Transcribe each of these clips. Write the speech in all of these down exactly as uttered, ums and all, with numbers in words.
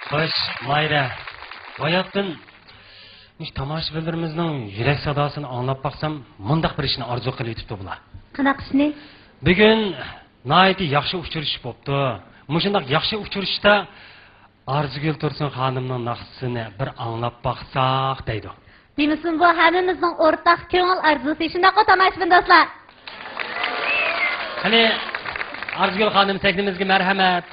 خوش، ماھىرە. باياتتىن مۇشۇ تاماشىبىنلىرىمىزنىڭ يۈرەك ساداسىنى ئاڭلاپ باقسام، مۇنداق بىر ئىشنى ئارزۇ قىلىۋېتىپتۇ بۇلار. قانداق ئىشنى؟ بۈگۈن ناھايىتى ياخشى ئۇچرىشىش بوپتۇ. مۇشۇنداق ياخشى ئۇچرىشىشتا ئارزۇگۈل تۇرسۇن خانىمنىڭ ناخشىسىنى بىر ئاڭلاپ باقساق دەيدۇ. دېمىسۇن، بۇ ھەممىمىزنىڭ ئورتاق كۆڭۈل ئارزۇسى، شۇنداققۇ، تاماشىبىن دوستلار؟ قېنى، ئارزۇگۈل خانىم، سەھنىمىزگە مەرھەمەت.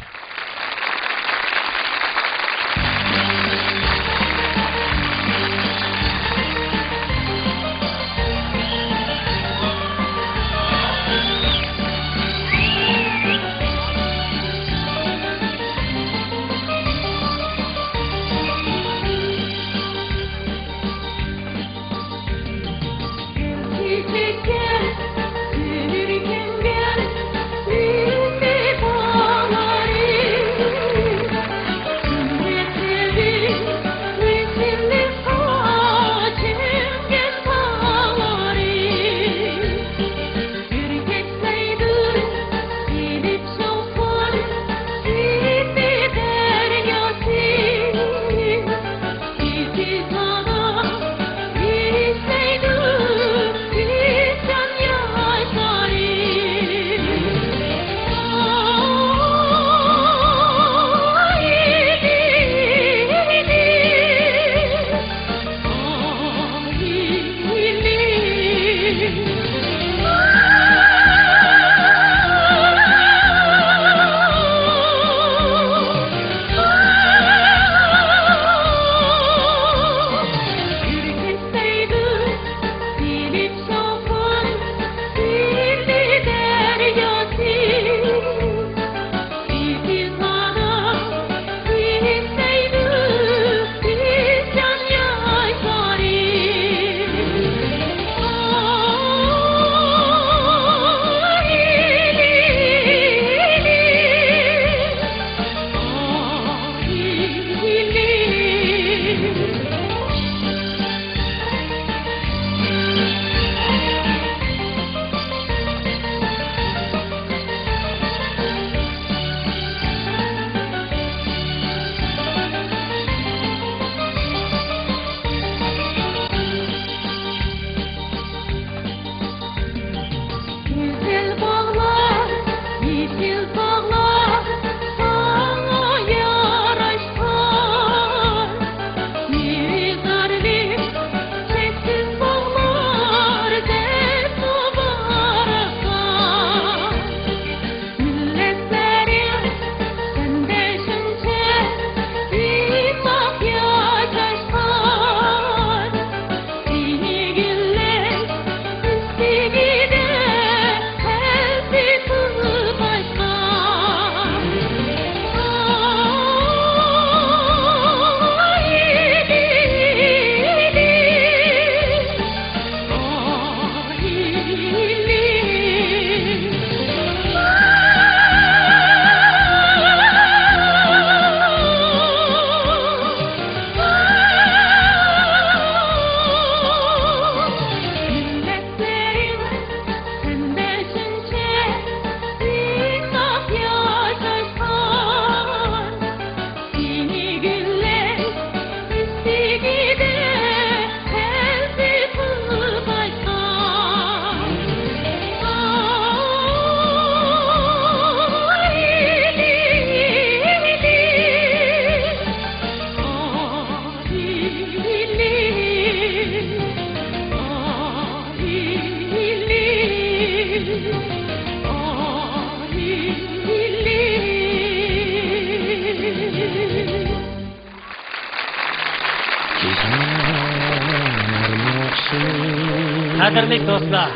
قەدىرلىك دوستلار،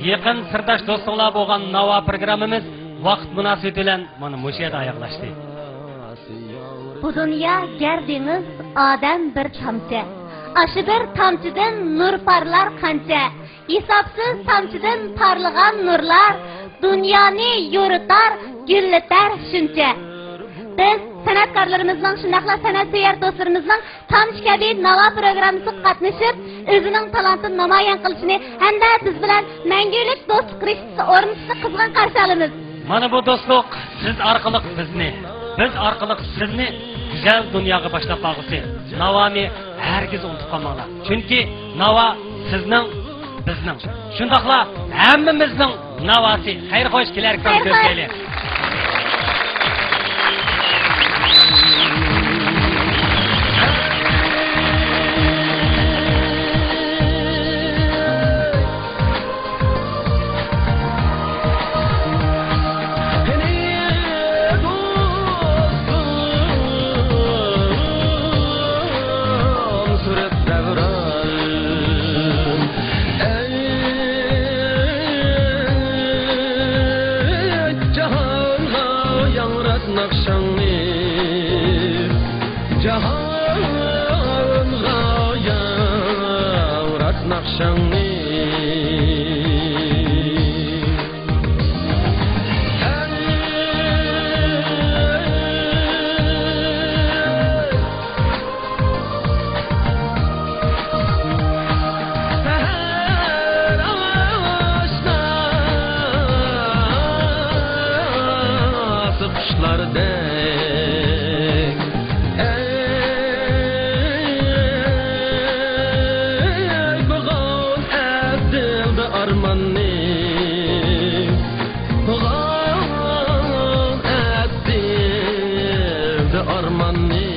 يېقىن سىرداش دوستۇڭلار بولغان ناۋا پروگراممىمىز ۋاقىت مۇناسىۋىتى بىلەن مانا مۇشۇ يەردە ئاياغلاشتى. بۇ دۇنيا گەر دېڭىز، ئادەم بىر تامچە. ئاشۇ بىر تامچىدىن نۇر پارلار قانچە. ھېسابسىز تامچىدىن پارلىغان نۇرلار دۇنيانى يورۇتار، گۈللىتەر شۇنچە. بىز سەنئەتكارلىرىمىزنىڭ، شۇنداقلا سەنئەتسۆيەر دوستلىرىمىزنىڭ تامچە كەبى ناۋا پروگراممىسىغا قاتنىشىپ، ئۆزىنىڭ تالانتىنى نامايان قىلىشىنى ھەمدە بىز بىلەن مەڭگۈلۈك دوستلۇق رىشتىسى ئورنىتىشىنى قىزغىن قارشى ئالىمىز. مانا بۇ دوستلۇق، سىز ئارقىلىق بىزنى، بىز ئارقىلىق سىزنى گۈزەل دۇنياغا باشلاپ بارغۇسى. ناۋانى ھەرگىز ئۇنتۇپ قالماڭلار. چۈنكى ناۋا سىزنىڭ، بىزنىڭ، شۇنداقلا ھەممىمىزنىڭ ناۋاسى. خەير خوش، كېلەر ھېيتنى كۆرۈشەيلى. ئەي، جاھانغا ياڭرات ناخشاڭنى، جاھانغا ياڭرات ناخشاڭنى. سەھەر ئاۋازلار قۇشلاردەك. ئەي، بۇغان ئەتىلدى ئارماننى، بۇغان ئەتىلدى ئارماننى.